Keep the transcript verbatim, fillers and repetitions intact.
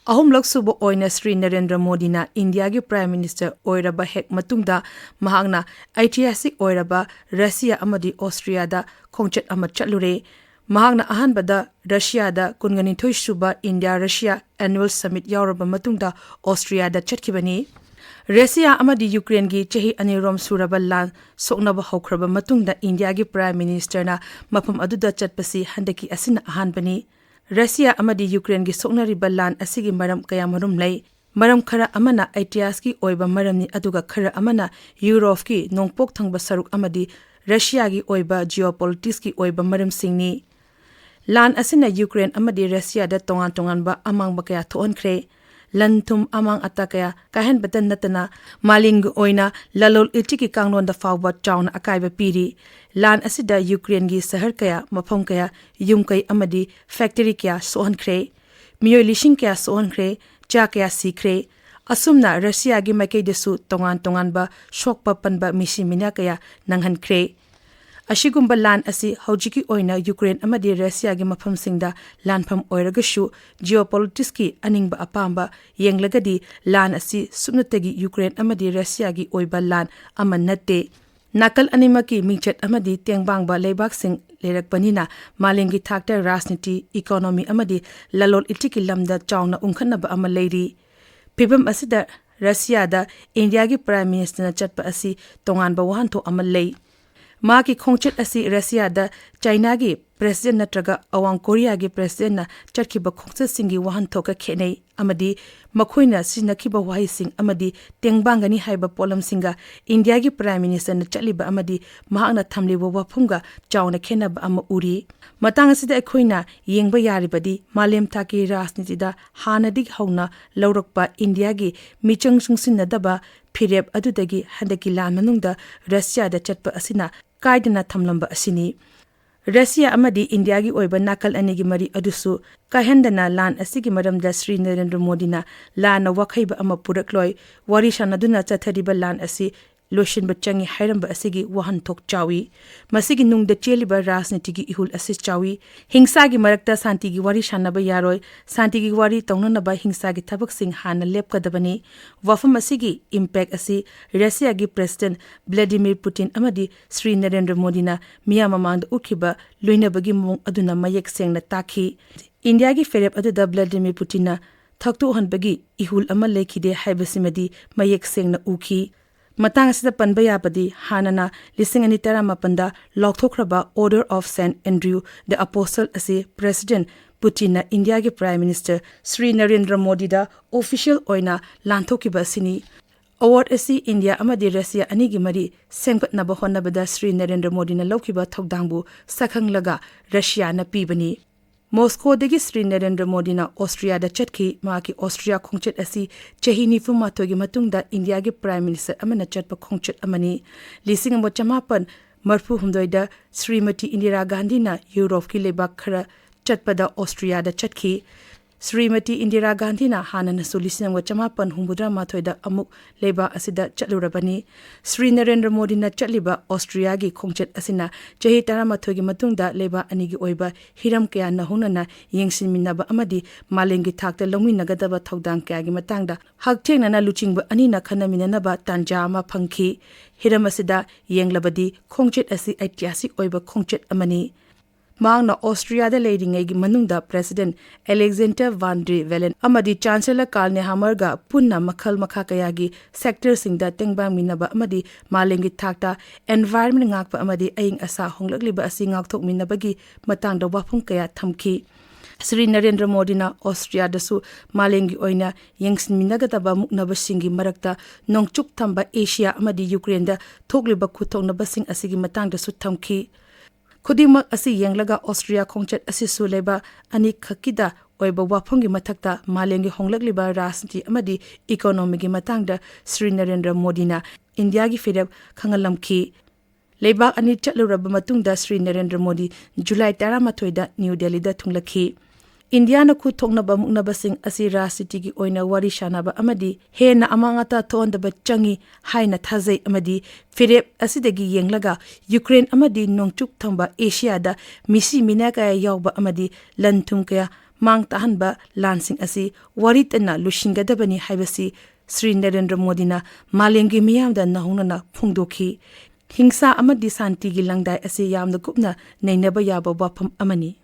ꯑꯍꯨꯝꯂꯛ ꯁꯨꯕ ꯑꯣꯏꯅ ꯁ꯭ꯔꯤ ꯅꯔꯦꯟꯗ꯭ꯔ ꯃꯣꯗꯤꯅ ꯏꯟꯗꯤꯌꯥꯒꯤ Prime Minister ꯑꯣꯏꯔꯕ ꯍꯦꯛ ꯃꯇꯨꯡꯗ ꯃꯍꯥꯛꯅ ꯑꯩꯇꯤꯍꯥꯁꯤꯛ ꯑꯣꯏꯔꯕ ꯔꯁꯤꯌꯥ ꯑꯃꯗꯤ ꯑꯣꯁꯇ꯭ꯔꯤꯌꯥꯗ ꯈꯣꯡꯆꯠ ꯑꯃ ꯆꯠꯂꯨꯔꯦ꯫ ꯃꯍꯥꯛꯅ ꯑꯍꯥꯟꯕꯗ ꯔꯁꯤꯌꯥꯗ ꯀꯨꯟꯒ ꯅꯤꯊꯣꯏ ꯁꯨꯕ ꯏꯟꯗꯤꯌꯥ ꯔꯁꯤꯌꯥ Annual Summit ꯌꯥꯎꯔꯕ ꯃꯇꯨꯡꯗ ꯑꯣꯁꯇ꯭ꯔꯤꯌꯥꯗ ꯆꯠꯈꯤꯕꯅꯤ꯫ ꯔꯁꯤꯌꯥ ꯑꯃꯗꯤ ꯌꯨꯀ꯭ꯔꯦꯟꯒꯤ ꯆꯍꯤ ꯑꯅꯤꯔꯣꯝ ꯁꯨꯔꯕ ꯂꯥꯟ ꯁꯣꯛꯅꯕ ꯍꯧꯈ꯭ꯔꯕ ꯃꯇꯨꯡꯗ ꯏꯟꯗꯤꯌꯥꯒꯤ Prime Ministerꯅ ꯃꯐꯝ ꯑꯗꯨꯗ ꯆꯠꯄꯁꯤ ꯍꯟꯗꯛꯀꯤ ꯑꯁꯤꯅ ꯑꯍꯥꯟꯕꯅꯤ꯫ ꯔꯁꯤꯌꯥ ꯑꯃꯗꯤ ꯌꯨꯀ꯭ꯔꯦꯟꯒꯤ ꯁꯣꯛꯅꯔꯤꯕ ꯂꯥꯟ ꯑꯁꯤꯒꯤ ꯃꯔꯝ ꯀꯌꯥꯃꯔꯨꯝ ꯂꯩ꯫ ꯃꯔꯝ ꯈꯔ ꯑꯃꯅ ꯏꯇꯤꯍꯥꯁꯀꯤ ꯑꯣꯏꯕ ꯃꯔꯝꯅꯤ, ꯑꯗꯨꯒ ꯈꯔ ꯑꯃꯅ ꯌꯨꯔꯣꯞꯀꯤ ꯅꯣꯡꯄꯣꯛ ꯊꯪꯕ ꯁꯔꯨꯛ ꯑꯃꯗꯤ ꯔꯁꯤꯌꯥꯒꯤ ꯑꯣꯏꯕ geopoliticsꯀꯤ ꯑꯣꯏꯕ ꯃꯔꯝꯁꯤꯡꯅꯤ꯫ ꯂꯥꯟ ꯑꯁꯤꯅ ꯌꯨꯀ꯭ꯔꯦꯟ ꯑꯃꯗꯤ ꯔꯁꯤꯌꯥꯗ ꯇꯣꯉꯥꯟ ꯇꯣꯉꯥꯟꯕ ꯑꯃꯥꯡꯕ ꯀꯌꯥ ꯊꯣꯛꯍꯟꯈ꯭ꯔꯦ꯫ ꯂꯟ ꯊꯨꯝ ꯑꯃꯥꯡ ꯑꯇꯥ ꯀꯌꯥ ꯀꯥꯏꯍꯟꯕꯇ ꯅꯠꯇꯅ ꯃꯥꯂꯦꯝꯒꯤ ꯑꯣꯏꯅ ꯂꯂꯣꯟ ꯏꯇꯤꯛꯀꯤ ꯀꯥꯡꯂꯣꯟꯗ ꯐꯥꯎꯕ ꯆꯥꯎꯅ ꯑꯀꯥꯏꯕ ꯄꯤꯔꯤ꯫ ꯂꯥꯟ ꯑꯁꯤꯗ ꯌꯨꯀ꯭ꯔꯦꯟꯒꯤ ꯁꯍꯔ ꯀꯌꯥ, ꯃꯐꯝ ꯀꯌꯥ, ꯌꯨꯝ ꯀꯩ ꯑꯃꯗꯤ factory ꯀꯌꯥ ꯁꯣꯛꯍꯟꯈ꯭ꯔꯦ꯫ ꯃꯤꯑꯣꯏ ꯂꯤꯁꯤꯡ ꯀꯌꯥ ꯁꯣꯛꯍꯟꯈ꯭ꯔꯦ, ꯆꯥ ꯀꯌꯥ ꯁꯤꯈ꯭ꯔꯦ꯫ ꯑꯁꯨꯝꯅ ꯔꯁꯤꯌꯥꯒꯤ ꯃꯥꯏꯀꯩꯗꯁꯨ ꯇꯣꯉꯥꯟ ꯇꯣꯉꯥꯟꯕ ꯁꯣꯛꯄ ꯄꯟꯕ ꯃꯤꯁꯤ ꯃꯤꯅꯥ ꯀꯌꯥ ꯅꯪꯍꯟꯈ꯭ꯔꯦ꯫ ꯑꯁꯤꯒꯨꯝꯕ ꯂꯥꯟ ꯑꯁꯤ ꯍꯧꯖꯤꯛꯀꯤ ꯑꯣꯏꯅ ꯌꯨꯀ꯭ꯔꯦꯟ ꯑꯃꯗꯤ ꯔꯁꯤꯌꯥꯒꯤ ꯃꯐꯝꯁꯤꯡꯗ ꯂꯥꯟꯐꯝ ꯑꯣꯏꯔꯒꯁꯨ, geopoliticsꯀꯤ ꯑꯅꯤꯡꯕ ꯑꯄꯥꯝꯕ ꯌꯦꯡꯂꯒꯗꯤ ꯂꯥꯟ ꯑꯁꯤ ꯁꯨꯞꯅꯇꯒꯤ ꯌꯨꯀ꯭ꯔꯦꯟ ꯑꯃꯗꯤ ꯔꯁꯤꯌꯥꯒꯤ ꯑꯣꯏꯕ ꯂꯥꯟ ꯑꯃ ꯅꯠꯇꯦ꯫ ꯅꯥꯀꯜ ꯑꯅꯤꯃꯛꯀꯤ ꯃꯤꯡꯆꯠ ꯑꯃꯗꯤ ꯇꯦꯡꯕꯥꯡꯕ ꯂꯩꯕꯥꯛꯁꯤꯡ ꯂꯩꯔꯛꯄꯅꯤꯅ ꯃꯥꯂꯦꯝꯒꯤ ꯊꯥꯛꯇ ꯔꯥꯖꯅꯤꯇꯤ, economy ꯑꯃꯗꯤ ꯂꯂꯣꯟ ꯏꯇꯤꯛꯀꯤ ꯂꯝꯗ ꯆꯥꯎꯅ ꯎꯪꯈꯠꯅꯕ ꯑꯃ ꯂꯩꯔꯤ꯫ ꯐꯤꯚꯝ ꯑꯁꯤꯗ ꯔꯁꯤꯌꯥꯗ ꯏꯟꯗꯤꯌꯥꯒꯤ Prime Ministerꯅ ꯆꯠꯄ ꯑꯁꯤ ꯇꯣꯉꯥꯟꯕ ꯋꯥꯍꯟꯊꯣꯛ ꯑꯃ ꯂꯩ꯫ ꯃꯍꯥꯛꯀꯤ ꯈꯣꯡꯆꯠ ꯑꯁꯤ ꯔꯁꯤꯌꯥꯗ ꯆꯥꯏꯅꯥꯒꯤ President ꯅꯠꯇ꯭ꯔꯒ ꯑꯋꯥꯡ ꯀꯣꯔꯤꯌꯥꯒꯤ Presidentꯅ ꯆꯠꯈꯤꯕ ꯈꯣꯡꯆꯠꯁꯤꯡꯒꯤ ꯋꯥꯍꯟꯊꯣꯛꯀ ꯈꯦꯠꯅꯩ ꯑꯃꯗꯤ ꯃꯈꯣꯏꯅ ꯁꯤꯖꯤꯟꯅꯈꯤꯕ ꯋꯥꯍꯩꯁꯤꯡ ꯑꯃꯗꯤ ꯇꯦꯡꯕꯥꯡꯒꯅꯤ ꯍꯥꯏꯕ ꯄꯣꯠꯂꯝꯁꯤꯡꯒ ꯏꯟꯗꯤꯌꯥꯒꯤ Prime Ministerꯅ ꯆꯠꯂꯤꯕ ꯑꯃꯗꯤ ꯃꯍꯥꯛꯅ ꯊꯝꯂꯤꯕ ꯋꯥꯐꯝꯒ ꯆꯥꯎꯅ ꯈꯦꯠꯅꯕ ꯑꯃ ꯎꯔꯤ꯫ ꯃꯇꯥꯡ ꯑꯁꯤꯗ ꯑꯩꯈꯣꯏꯅ ꯌꯦꯡꯕ ꯌꯥꯔꯤꯕꯗꯤ ꯃꯥꯂꯦꯝ ꯊꯥꯛꯀꯤ ꯔꯥꯖꯅꯤꯇꯤꯗ ꯍꯥꯟꯅꯗꯒꯤ ꯍꯧꯅ ꯂꯧꯔꯛꯄ ꯏꯟꯗꯤꯌꯥꯒꯤ ꯃꯤꯆꯪ ꯆꯪꯁꯤꯟꯅꯗꯕ ꯐꯤꯔꯦꯞ ꯑꯗꯨꯗꯒꯤ ꯍꯟꯗꯛꯀꯤ ꯂꯥꯟ ꯃꯅꯨꯡꯗ ꯔꯁꯤꯌꯥꯗ ꯆꯠꯄ ꯑꯁꯤꯅ ꯀꯥꯏꯗꯅ ꯊꯝꯂꯝꯕ ꯑꯁꯤꯅꯤ꯫ ꯔꯁꯤꯌꯥ ꯑꯃꯗꯤ ꯏꯟꯗꯤꯌꯥꯒꯤ ꯑꯣꯏꯕ ꯅꯥꯀꯜ ꯑꯅꯤꯒꯤ ꯃꯔꯤ ꯑꯗꯨꯁꯨ ꯀꯥꯏꯍꯟꯗꯅ ꯂꯥꯟ ꯑꯁꯤꯒꯤ ꯃꯔꯝꯗ ꯁ꯭ꯔꯤ ꯅꯔꯦꯟꯗ꯭ꯔ ꯃꯣꯗꯤꯅ ꯂꯥꯟꯅ ꯋꯥꯈꯩꯕ ꯑꯃ ꯄꯨꯔꯛꯂꯣꯏ꯫ ꯋꯥꯔꯤ ꯁꯥꯟꯅꯗꯨꯅ ꯆꯠꯊꯔꯤꯕ ꯂꯥꯟ ꯑꯁꯤ ꯂꯣꯏꯁꯤꯟꯕ ꯆꯪꯏ ꯍꯥꯏꯔꯝꯕ ꯑꯁꯤꯒꯤ ꯋꯥꯍꯟꯊꯣꯛ ꯆꯥꯎꯏ꯫ ꯃꯁꯤꯒꯤ ꯅꯨꯡꯗ ꯆꯦꯜꯂꯤꯕ ꯔꯥꯖꯅꯤꯇꯤꯒꯤ ꯏꯍꯨꯜ ꯑꯁꯤ ꯆꯥꯎꯏ꯫ ꯍꯤꯡꯁꯥꯒꯤ ꯃꯔꯛꯇ ꯁꯥꯟꯇꯤꯒꯤ ꯋꯥꯔꯤ ꯁꯥꯟꯅꯕ ꯌꯥꯔꯣꯏ꯫ ꯁꯥꯟꯇꯤꯒꯤ ꯋꯥꯔꯤ ꯇꯧꯅꯅꯕ ꯍꯤꯡꯁꯥꯒꯤ ꯊꯕꯛꯁꯤꯡ ꯍꯥꯟꯅ ꯂꯦꯞꯀꯗꯕꯅꯤ꯫ ꯋꯥꯐꯝ ꯑꯁꯤꯒꯤ impact ꯑꯁꯤ ꯔꯁꯤꯌꯥꯒꯤ President Vladimir Putin ꯑꯃꯗꯤ ꯁ꯭ꯔꯤ ꯅꯔꯦꯟꯗ꯭ꯔ ꯃꯣꯗꯤꯅ ꯃꯤꯌꯥꯝ ꯃꯃꯥꯡꯗ ꯎꯠꯈꯤꯕ ꯂꯣꯏꯅꯕꯒꯤ ꯃꯑꯣꯡ ꯑꯗꯨꯅ ꯃꯌꯦꯛ ꯁꯦꯡꯅ ꯇꯥꯛꯈꯤ꯫ ꯏꯟꯗꯤꯌꯥꯒꯤ ꯐꯤꯔꯦꯞ ꯑꯗꯨꯗ ꯚ꯭ꯂꯥꯗꯤꯃꯤꯔ ꯄꯨꯇꯤꯟꯅ ꯊꯛꯇꯣꯛꯍꯟꯕꯒꯤ ꯏꯍꯨꯜ ꯑꯃ ꯂꯩꯈꯤꯗꯦ ꯍꯥꯏꯕꯁꯤꯃꯗꯤ ꯃꯌꯦꯛ ꯁꯦꯡꯅ ꯎꯈꯤ꯫ ꯃꯇꯥꯡ ꯑꯁꯤꯗ ꯄꯟꯕ ꯌꯥꯕꯗꯤ ꯍꯥꯟꯅꯅ ꯂꯤꯁꯤꯡ ꯑꯅꯤ ꯇꯔꯥꯃꯥꯄꯟꯗ ꯂꯥꯎꯊꯣꯛꯈ꯭ꯔꯕ Order of Saint Andrew the Apostle ꯑꯁꯤ President ꯄꯨꯇꯤꯟꯅ ꯏꯟꯗꯤꯌꯥꯒꯤ Prime Minister Shri Narendra ꯃꯣꯗꯤꯗ official ꯑꯣꯏꯅ ꯂꯥꯟꯊꯣꯛꯈꯤꯕ ꯑꯁꯤꯅꯤ꯫ Award ꯑꯁꯤ ꯏꯟꯗꯤꯌꯥ ꯑꯃꯗꯤ ꯔꯁꯤꯌꯥ ꯑꯅꯤꯒꯤ ꯃꯔꯤ ꯁꯦꯝꯒꯠꯅꯕ ꯍꯣꯠꯅꯕꯗ ꯁ꯭ꯔꯤ ꯅꯔꯦꯟꯗ꯭ꯔ ꯃꯣꯗꯤꯅ ꯂꯧꯈꯤꯕ ꯊꯧꯗꯥꯡꯕꯨ ꯁꯛꯈꯪꯂꯒ ꯔꯁꯤꯌꯥꯅ ꯄꯤꯕꯅꯤ꯫ ꯃꯣꯁꯀꯣꯗꯒꯤ ꯁ꯭ꯔꯤ ꯅꯔꯦꯟꯗ꯭ꯔ ꯃꯣꯗꯤꯅ ꯑꯣꯁꯇ꯭ꯔꯤꯌꯥꯗ ꯆꯠꯈꯤ꯫ ꯃꯍꯥꯛꯀꯤ ꯑꯣꯁꯇ꯭ꯔꯤꯌꯥ ꯈꯣꯡꯆꯠ ꯑꯁꯤ ꯆꯍꯤ ꯅꯤꯐꯨ ꯃꯥꯊꯣꯏꯒꯤ ꯃꯇꯨꯡꯗ ꯏꯟꯗꯤꯌꯥꯒꯤ Prime Minister ꯑꯃꯅ ꯆꯠꯄ ꯈꯣꯡꯆꯠ ꯑꯃꯅꯤ꯫ ꯂꯤꯁꯤꯡ ꯑꯃ ꯆꯃꯥꯄꯟ ꯃꯔꯐꯨ ꯍꯨꯝꯗꯣꯏꯗ ꯁ꯭ꯔꯤꯃꯇꯤ ꯏꯟꯗꯤꯔꯥ ꯒꯥꯟꯙꯤꯅ ꯌꯨꯔꯣꯞꯀꯤ ꯂꯩꯕꯥꯛ ꯈꯔ ꯆꯠꯄꯗ ꯑꯣꯁꯇ꯭ꯔꯤꯌꯥꯗ ꯆꯠꯈꯤ꯫ ꯁ꯭ꯔꯤꯃꯇꯤ ꯏꯟꯗꯤꯔꯥ ꯒꯥꯟꯙꯤꯅ ꯍꯥꯟꯅꯅꯁꯨ ꯂꯤꯁꯤꯡ ꯑꯃ ꯆꯃꯥꯄꯟ ꯍꯨꯝꯐꯨꯇꯔꯥ ꯃꯥꯊꯣꯏꯗ ꯑꯃꯨꯛ ꯂꯩꯕꯥꯛ ꯑꯁꯤꯗ ꯆꯠꯂꯨꯔꯕꯅꯤ꯫ ꯁ꯭ꯔꯤ ꯅꯔꯦꯟꯗ꯭ꯔ ꯃꯣꯗꯤꯅ ꯆꯠꯂꯤꯕ ꯑꯣꯁꯇ꯭ꯔꯤꯌꯥꯒꯤ ꯈꯣꯡꯆꯠ ꯑꯁꯤꯅ ꯆꯍꯤ ꯇꯔꯥꯃꯥꯊꯣꯏꯒꯤ ꯃꯇꯨꯡꯗ ꯂꯩꯕꯥꯛ ꯑꯅꯤꯒꯤ ꯑꯣꯏꯕ ꯍꯤꯔꯝ ꯀꯌꯥ ꯅꯧꯍꯧꯅꯅ ꯌꯦꯡꯁꯤꯟꯃꯤꯟꯅꯕ ꯑꯃꯗꯤ ꯃꯥꯂꯦꯝꯒꯤ ꯊꯥꯛꯇ ꯂꯧꯃꯤꯟꯅꯒꯗꯕ ꯊꯧꯗꯥꯡ ꯀꯌꯥꯒꯤ ꯃꯇꯥꯡꯗ ꯍꯛꯊꯦꯡꯅꯅ ꯂꯨꯆꯤꯡꯕ ꯑꯅꯤꯅ ꯈꯟꯅꯃꯤꯟꯅꯅꯕ ꯇꯥꯟꯖꯥ ꯑꯃ ꯐꯪꯈꯤ꯫ ꯍꯤꯔꯝ ꯑꯁꯤꯗ ꯌꯦꯡꯂꯕꯗꯤ ꯈꯣꯡꯆꯠ ꯑꯁꯤ ꯏꯇꯤꯍꯥꯁꯤꯛ ꯑꯣꯏꯕ ꯈꯣꯡꯆꯠ ꯑꯃꯅꯤ꯫ ꯃꯍꯥꯛꯅ ꯑꯣꯁꯇ꯭ꯔꯤꯌꯥꯗ ꯂꯩꯔꯤꯉꯩꯒꯤ ꯃꯅꯨꯡꯗ President Alexander Van der Bellen ꯑꯃꯗꯤ Chancellor Karl Nehammerꯒ ꯄꯨꯟꯅ ꯃꯈꯜ ꯃꯈꯥ ꯀꯌꯥꯒꯤ sectorꯁꯤꯡꯗ ꯇꯦꯡꯕꯥꯡꯃꯤꯟꯅꯕ ꯑꯃꯗꯤ ꯃꯥꯂꯦꯝꯒꯤ ꯊꯥꯛꯇ environment ꯉꯥꯛꯄ ꯑꯃꯗꯤ ꯑꯏꯪ ꯑꯁꯥ ꯍꯣꯡꯂꯛꯂꯤꯕ ꯑꯁꯤ ꯉꯥꯛꯊꯣꯛꯃꯤꯟꯅꯕꯒꯤ ꯃꯇꯥꯡꯗ ꯋꯥꯐꯝ ꯀꯌꯥ ꯊꯝꯈꯤ꯫ ꯁ꯭ꯔꯤ ꯅꯔꯦꯟꯗ꯭ꯔ ꯃꯣꯗꯤꯅ ꯑꯣꯁꯇ꯭ꯔꯤꯌꯥꯗꯁꯨ ꯃꯥꯂꯦꯝꯒꯤ ꯑꯣꯏꯅ ꯌꯦꯡꯁꯤꯟꯃꯤꯟꯅꯒꯗꯕ ꯃꯨꯛꯅꯕꯁꯤꯡꯒꯤ ꯃꯔꯛꯇ ꯅꯣꯡꯆꯨꯞ ꯊꯪꯕ ꯑꯦꯁꯤꯌꯥ ꯑꯃꯗꯤ ꯌꯨꯀ꯭ꯔꯦꯟꯗ ꯊꯣꯛꯂꯤꯕ ꯈꯨꯠꯊꯣꯛꯅꯕꯁꯤꯡ ꯑꯁꯤꯒꯤ ꯃꯇꯥꯡꯗꯁꯨ ꯊꯝꯈꯤ꯫ ꯈꯨꯗꯤꯡꯃꯛ ꯑꯁꯤ ꯌꯦꯡꯂꯒ ꯑꯣꯁꯇ꯭ꯔꯤꯌꯥ ꯈꯣꯡꯆꯠ ꯑꯁꯤꯁꯨ ꯂꯩꯕꯥꯛ ꯑꯅꯤꯈꯛꯀꯤꯗ ꯑꯣꯏꯕ ꯋꯥꯐꯝꯒꯤ ꯃꯊꯛꯇ ꯃꯥꯂꯦꯝꯒꯤ ꯍꯣꯡꯂꯛꯂꯤꯕ ꯔꯥꯖꯅꯤꯇꯤ ꯑꯃꯗꯤ economyꯒꯤ ꯃꯇꯥꯡꯗ ꯁ꯭ꯔꯤ ꯅꯔꯦꯟꯗ꯭ꯔ ꯃꯣꯗꯤꯅ ꯏꯟꯗꯤꯌꯥꯒꯤ ꯐꯤꯔꯦꯞ ꯈꯪꯍꯜꯂꯝꯈꯤ꯫ ꯂꯩꯕꯥꯛ ꯑꯅꯤ ꯆꯠꯂꯨꯔꯕ ꯃꯇꯨꯡꯗ ꯁ꯭ꯔꯤ ꯅꯔꯦꯟꯗ꯭ꯔ ꯃꯣꯗꯤ ꯖꯨꯂꯥꯏ ꯇꯔꯥꯃꯥꯊꯣꯏꯗ ꯅ꯭ꯌꯨ ꯗꯦꯜꯂꯤꯗ ꯊꯨꯡꯂꯛꯈꯤ꯫ ꯏꯟꯗꯤꯌꯥꯅ ꯈꯨꯠ ꯊꯣꯛꯅꯕ ꯃꯨꯛꯅꯕꯁꯤꯡ ꯑꯁꯤ ꯔꯥꯖꯅꯤꯇꯤꯒꯤ ꯑꯣꯏꯅ ꯋꯥꯔꯤ ꯁꯥꯅꯕ ꯑꯃꯗꯤ ꯍꯦꯟꯅ ꯑꯃꯥꯡ ꯑꯇꯥ ꯊꯣꯛꯍꯟꯗꯕ ꯆꯪꯏ ꯍꯥꯏꯅ ꯊꯥꯖꯩ ꯑꯃꯗꯤ ꯐꯤꯔꯦꯞ ꯑꯁꯤꯗꯒꯤ ꯌꯦꯡꯂꯒ ꯌꯨꯀ꯭ꯔꯦꯟ ꯑꯃꯗꯤ ꯅꯣꯡꯆꯨꯞ ꯊꯪꯕ ꯑꯦꯁꯤꯌꯥꯗ ꯃꯤꯁꯤ ꯃꯤꯅꯥ ꯀꯌꯥ ꯌꯥꯎꯕ ꯑꯃꯗꯤ ꯂꯟ ꯊꯨꯝ ꯀꯌꯥ ꯃꯥꯡ ꯇꯥꯍꯟꯕ ꯂꯥꯟꯁꯤꯡ ꯑꯁꯤ ꯋꯥꯔꯤ ꯇꯅ ꯂꯣꯏꯁꯤꯟꯒꯗꯕꯅꯤ ꯍꯥꯏꯕꯁꯤ ꯁ꯭ꯔꯤ ꯅꯔꯦꯟꯗ꯭ꯔ ꯃꯣꯗꯤꯅ ꯃꯥꯂꯦꯝꯒꯤ ꯃꯤꯌꯥꯝꯗ ꯅꯧꯍꯧꯅꯅ ꯐꯣꯡꯗꯣꯛꯈꯤ꯫ ꯍꯤꯡꯁꯥ ꯑꯃꯗꯤ ꯁꯥꯟꯇꯤꯒꯤ ꯂꯪꯗꯥꯏ ꯑꯁꯤ ꯌꯥꯝꯅ ꯀꯨꯞꯅ ꯅꯩꯅꯕ ꯌꯥꯕ ꯋꯥꯐꯝ ꯑꯃꯅꯤ꯫